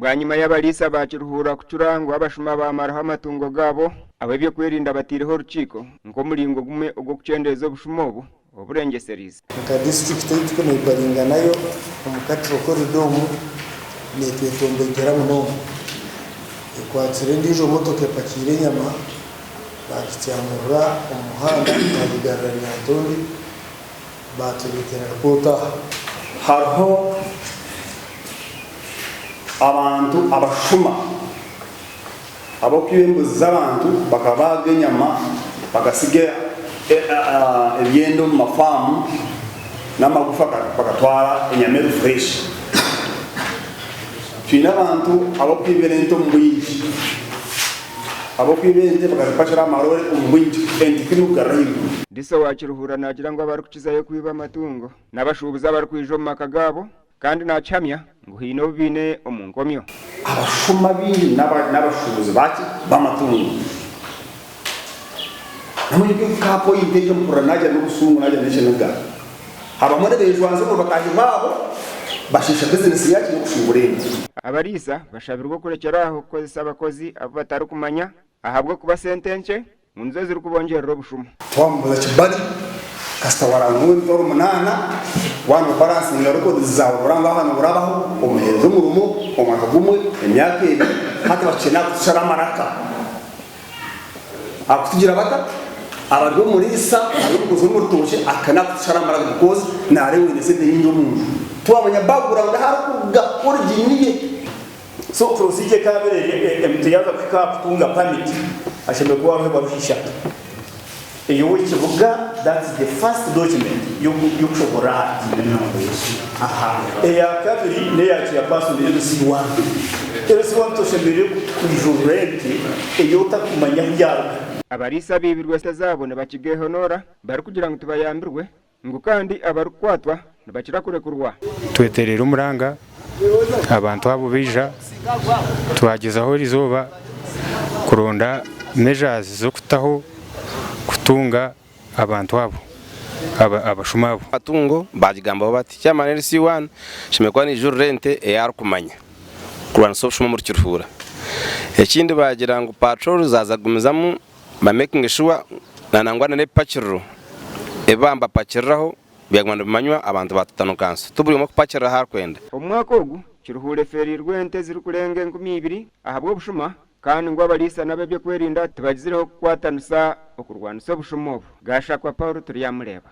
Bwanyima y'abariisa ba Kiruhura kucura ngu abashuma baamaraho amatungo gaabo, ab'eby'okwerinda bataireho orukiiko nk'omuringo gumwe ogw'okukyendeeza obushuma obu oburengyesereize. Nka disiturikiti ei turikuneibaringa nayo omu Cattle Corridor omu netwetombegyera munonga. Ekwatsire endiijo motoka epakiire enyama bagityamurura omu muhanda bagigarura Lyantonde baatureetera ripoota aha. Hariho abantu abashuma ab'okwiba embuzi z'abantu bakabaaga enyama bakatsiga ebyenda omu mafaamu n'amagufa bakatwara enyama eri fresh. Twine abantu ab'okwibira ente omu bwingi, ab'okwiba ente bakazipakira aha maroore omu bwingi ente tibarikugarura ahaiguru. Diso wa Kiruhura naagira ngu abarikukizayo kwiba amatungo n'abashuubuzi abarikwija omu maka gaabo Kandi naakihamya ngu haine obu baine omu nkomyo. Abashuma baingi n'abashuubuzi baki b'amatungo. Namwe nka point egyo mpurira nagya n'obusungu nagya n'ekiniga. Abamwe nibejwanzya omuri bataahi baabo bashiisha bizinesi yaki y'okushuubura ente. Abariisa bashabirwe okurekyera aho kukozesa abakozi abu batarikumanya ahabw'okuba sente nkye ngu nizo zirikubongyerera obushuma. Twamubuuza Kibali, kasita waranguwe 8000, waaba nobalansinga records zaawe oraba ngu aha norabaho, omuheereze omurimo omwaka gumwe, emyaka ebiri, hati bakikye nakutushara amaraka. Akutugira bata? Abari omuriisa, ari omukozi w'omurutookye akika nakutushara amaraka because nareeba oine sente nyingi omunju. Twamanya background ahu arikuruga, origin ye. So procedure ekaaba eri omuntu yaaza kuhika aha kutunga permit ashemereire kuba hariho ebaruha ishatu. Ey'owekibuga that's the first document y'okushoborora ahati. Aha. Eyakabiri n'eya chairperson LC1. LC1 toshemereire kwijurura ente ei otakumanya ahu yaaruga. Abariisa abaibirwe esente zaabo nibakigehonoora barikugira ngu tibayambirwe Ngu kandi abarikukwatwa nibakira kurekurwa. Twetereire omuranga, abantu abo baija, twagyezaho erizooba kuronda measures z'okutaho kutunga abantu abo, abashuma abo. Amatungo baagigambaho bati, Chairman LC1 ashemereire kuba naijurira ente ei arikumanya kurwanisa obushuma omuri Kiruhura. Ekindi baagira ngu patrol zaaza kugumizamu ba making sure na nangwa na n'ebipakiriro ebi baaba nibapakiriraho byaguma nibimanywa abantu ba tutanuka nsi. Ti buri omwe kupakirira ahu arikwenda. Omu mwaka ogu, Kiruhura efeereirwe ente ezirikurenga 2000 ahabw'obushuma kandi ngu abariisa n'ab'eby'okwerinda tibagizireho kukwatanisa okurwanisa obushuma obu. Gashakwa Paul Turyamureeba.